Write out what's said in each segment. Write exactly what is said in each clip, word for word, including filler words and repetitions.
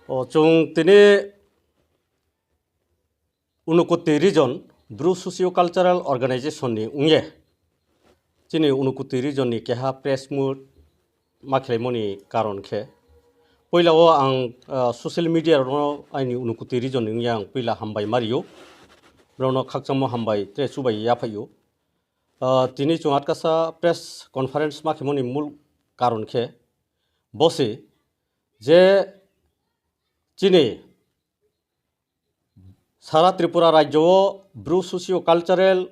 O chwng tini Unakoti Region Bru Socio Cultural Organization ni wngye chini Unakoti Region ni keha press meet ma khwlaimani karon khe, puila o ang, ah, social media rokno aini Unakoti Region ni wngya ang puila hambai ma rio, borokno khakchangmo hambai tre chubai yaphaio. Ah, tini chwng atkasa press conference ma khwlaimani mul karon khe bo se je chini sara Tripura rajyo o Bru Socio Cultural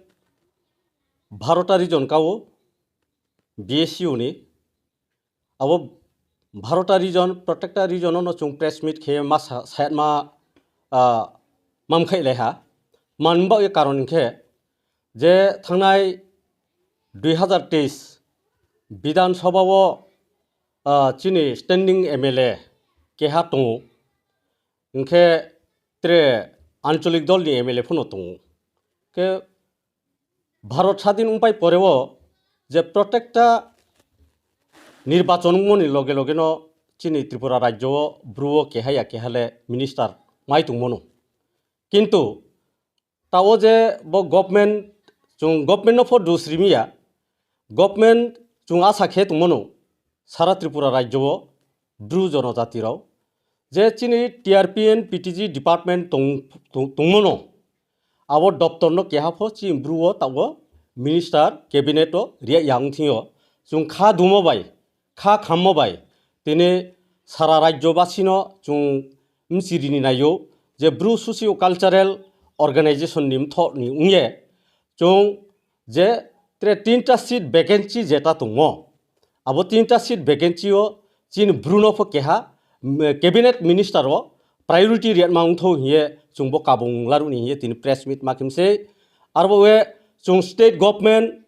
Bharota Region kao, B S U ni. Abo Bharota Region, protector region no chwng press meet khe ma sa-, sayatma, ah, mam khai leha. Man ba karon khe je thangnai dui hazar teis Bidhan Sabha o, ah, chini standing M L A keha tongo. Hwnkhe tre ancholik dol ni M L A phano tongo. Khe Bharat sadin wngpai poreo je protector nirbachon wngmani loge loge no chini Tripura rajyo o Bru o keha ya keha le minister mai tongmano. Kintu ta o je bo government, chwng government no pho dus rimiya, government chwng asa khe tongmano sara Tripura rajyo o Bru jonojati rok je chini T R P and P T G department tong-, tong-, tongmano, abo doptor no keha pho chini Bru o tabok minister cabinet o riya yang thing yo chwng kha dumo bai kha khammo bai tini sara rajyo basino chwng mchirini naio je Bru Socio Cultural Organization ni mthok ni wngye chwng je tre tinta seat vacancy jeta tongmo, abo tinta seat vacancy o chini Bru no pho keha, mm, cabinet minister o priority riyatma wngtho hiye chwngbo kabung laruni hiye tini press meet ma khimse. Arbo we chwng state government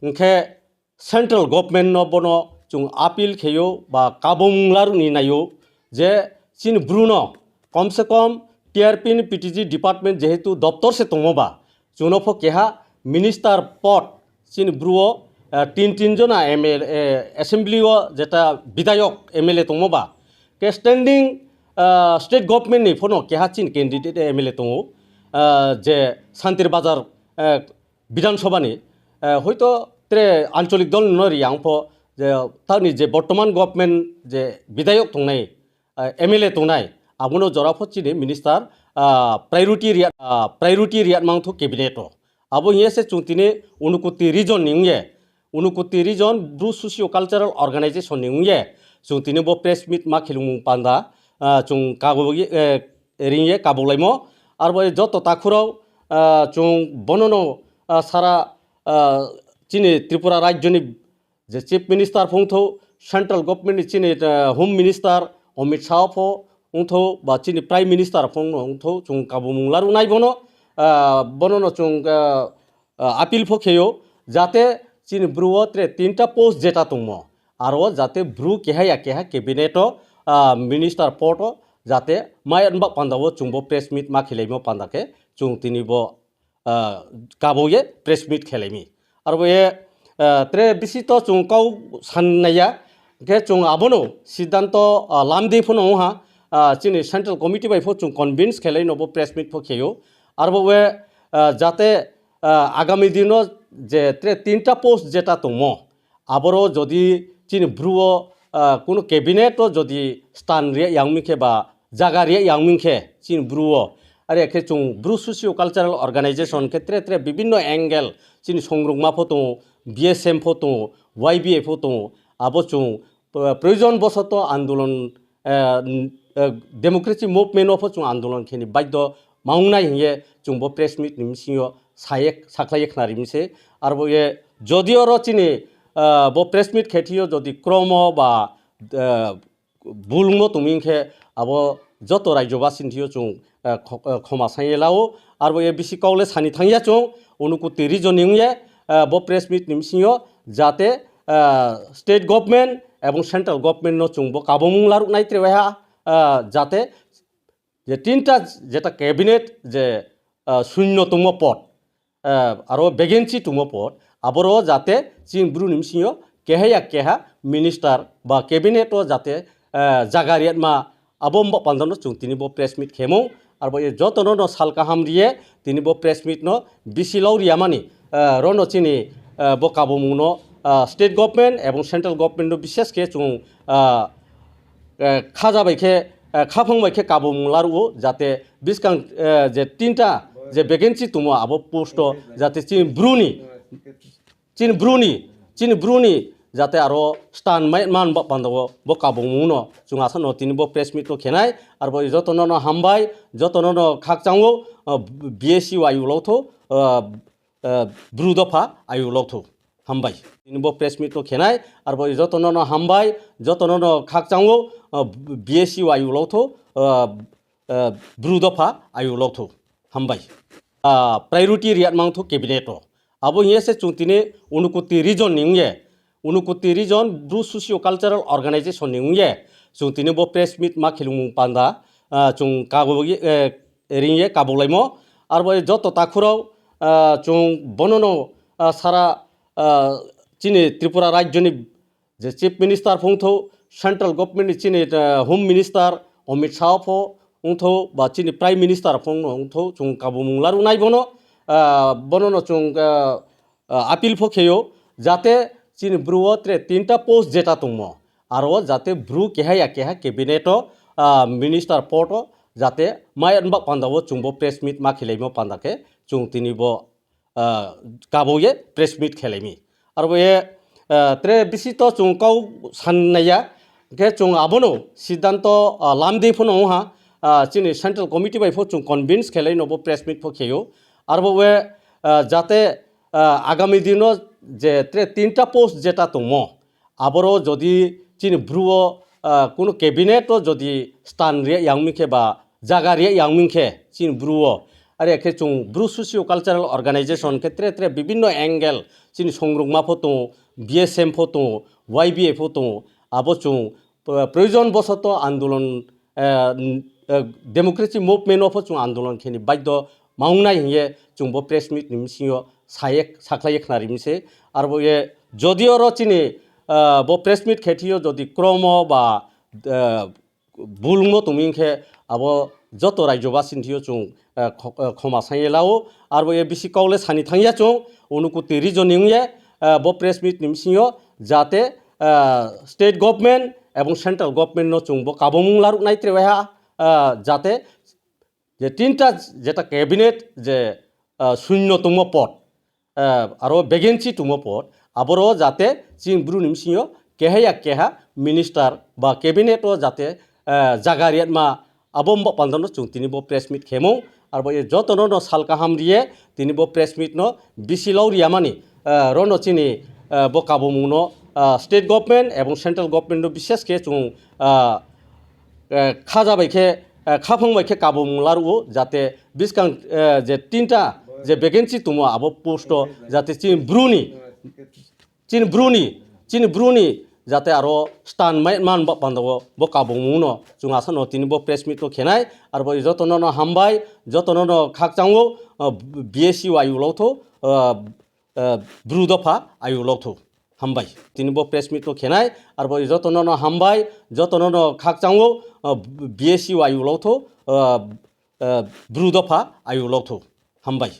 hwnkhe central government no bono chwng appeal kheyo ba kabung laruni nayo je chini Bru no kom se kom T R P ni P T G department jehetu doptor se tongmo ba, chwngno pho keha minister pod chini Bru o, eh, tin tin jona M L A, eh, assembly o jeta bidayok M L A tongmo ba, ke standing, eh, state government ni phono keha chini candidate M L A tongo, eh, je Santir Bazar, eh, Bidhan Sabha ni, eh, hoito tre ancholik dol no ri ang pho je tamni je bortoman government je bidayok tongnai, ah, M L A tongnai, abono jora pho chini minister, ah, priority riya-, ah, priority riyat mangtho cabinet o. Abo hiye se chwng tini Unakoti region ni wngye, Unakoti region Bru Socio Cultural Organization ni wngye, chwng tini bo press meet ma khilumung panda, ah, chwng kabo, eh, ringye kabolaimo. Arbo joto takhurok, ah, chwng bonono, ah, sara, ah, chini Tripura rajyoni je Chief Minister phungtho, Central Government ni chini, eh, Home Minister Amit Shah pho wngtho, ba chini Prime Minister phung wngtho, chwng kabumung larunai bono, ah, bonono chwng, ah, ah, appeal pho kheyo, jate chini Bru o tre tinta post jeta tongmo, aro jate Bru keha ya keha cabinet o, ah, minister pod o jate mai anbak panda o chwngbo press meet ma khilaimo panda khe chwng tini bo ah, kabo ye press meet khelaimi. Arbo ye, ah, tre bisi to chwng kau san naiya, khe chwng abono siddhanto, ah, lamdi phano wngha, ah, chini central committee bai pho chwng convince khelai no bo press meet pho kheyo. Arbo we, ah, jate, ah, agami dino je tre tinta post jeta tongmo, aboro jodi chini Bru o, ah, kuno cabinet o jodi stan riya yang mi khe ba jaga riya yang mi khe chini Bru o, are khe chwng Bru Socio Cultural Organization khe tre tre bibinno angle chini songrukma pho tongo, B S M pho tongo, Y B A pho tongo, abo chwng, ah, proyojon bosoto andolon, ah, n-, ah, democracy movement o pho chwng andolon kheni baidho ma wngnai hiye chwng bo press meet ni bisingo saye, sakhlaiye khna rimse. Arbo ye jodi oro chini, ah, bo press meet khe thio jodi kromo ba, ah, bulungno tongmi khe abo joto rajyo basini thio chwng, ah, kho-, ah, khoma sanye lao. Arbo ye bisi kok le sani thangya chwng Unakoti region ni wngye, ah, bo press meet ni bisingo jate, ah, state government ebong central government no chwng bo kabomung laruknai tre ha, ah, jate je tinta jeta cabinet je, ah, sunno tongmo pod, ah, aro vacancy tongmo pod, aboro jate chini Bru ni bisingo keha ya keha minister ba cabinet o jate, ah, jaga riyatma Abo mbak pandano chwng tini bo press meet khemo, arbo e jotono no sal kaham riye tini bo press meet no bisi lau riyamani, eh, rono chini, eh, bo kabomung no, eh, state government ebong central government no bishes khe chwng, eh, eh, khaja bai khe, eh, khaphang bai khe kabomung laruo, jate biskang, eh, je tinta je vacancy tumo abo post o jate chini bruni, chini bruni, chini bruni jate aro stand mai man ba pandao bo kabomung no chwng asano tini bo press meet no khenai, arbo jotono no hambai, jotono no khakchango, eh, B S C o ayu lotho, eh, eh, bru dopha ayu lotho. Hambai. Tini bo press meet no khenai, arbo jotono no hambai, jotono no khakchango, eh, B S C o ayu lotho, eh, eh, bru dopha ayu lotho. Hambai. Ah, priority riyat mangtho cabinet o. Abo hiye se chwng tini Unakoti region ni wngye, Unakoti region Bru Socio Cultural Organization ni wngye, chwng tini bo press meet ma khilumung panda, ah, chwng kabo, eh, ringye kabolaimo. Arbo joto takhurok, ah, chwng bonono, ah, sara, ah, chini Tripura rajyoni je Chief Minister phungtho, Central Government ni chini, ah, Home Minister Amit Shah pho wngtho, ba chini Prime Minister phungno wngtho, chwng kabomung larwnai bono, ah, bonono chwng, ah, ah, appeal pho kheyo, jate chini bru o tre tinta post jeta tongmo, aro jate bru keha ya keha cabinet o, ah, minister pod o jate mai anbak panda o chwng bo press meet ma khilaimo panda khe chwng tini bo, ah, kabo ye press meet khelaimi. Arbo ye, ah, tre bisi to chwng kau san naiya, khe chwng abono siddhanto, ah, lamdi phano wngha, ah, chini central committee bai pho chwng convince khelai no bo press meet pho kheyo. Arbo we, ah, jate, ah, agami dino je tre tinta post jeta tongmo, aboro jodi chini bru o, ah, kuno cabinet o jodi stan riya yangmi khe ba jaga riya yangmi khe chini bru o, are khe chwng Bru Socio Cultural Organization khe tre tre bibinno angle chini songrukma pho tongo, B S M pho tongo, Y B A pho tongo, abo chwng, ah, proyojon bosoto andolon, eh, n-, eh, democracy movement o pho chwng andolon kheni baidho ma wngnai hiye chwng bo press meet ni bisingo saye, sakhlaiye khna rimse. Arbo ye jodi oro chini, ah, bo press meet khe thio jodi kromo ba, ah, bulmo tongmi khe abo joto rajyobasini thio chwng, ah, kho-, ah, khoma sanye lao. Arbo ye bisi kok le sani thangya chwng Unakoti region ni wngye, ah, bo press meet ni bisingo jate, ah, state government ebong central government no chwng bo kabomung laruknai tre waiha, ah, jate je tinta jeta cabinet je, ah, sunyo tongmo pod, ah, aro vacancy tongmo pod, aboro jate chini bru ni bisingo keha ya keha minister ba cabinet o jate, ah, jaga riyatma abo mbak pandano chwng tini bo press meet khemo, arbo ye jotono no sal kaham riye tini bo press meet no bisi lau riyamani, ah, rono chini, ah, bo kabomung no, ah, state government ebong central government no bishes khe chwng, ah, eh, khaja bai khe, eh, khaphang bai khe kabomung laruo, jate biskang, eh, je tinta je vacancy tumo abo post o jate chini bruni, chini bruni, chini bruni jate aro stan mai man ba pandao bo kabomung no chwng asano tini bo press meet o khenai, arbo jotono no hambai, jotono no khakchango, ah, B S C o ayu lotho, ah, eh, bru dopha ayu lotho. Hambai. Tini bo press meet o khenai, arbo jotono no hambai, jotono no khakchango, eh, B S C o ayu lotho, eh, eh, bru dopha ayu lotho. Hambai.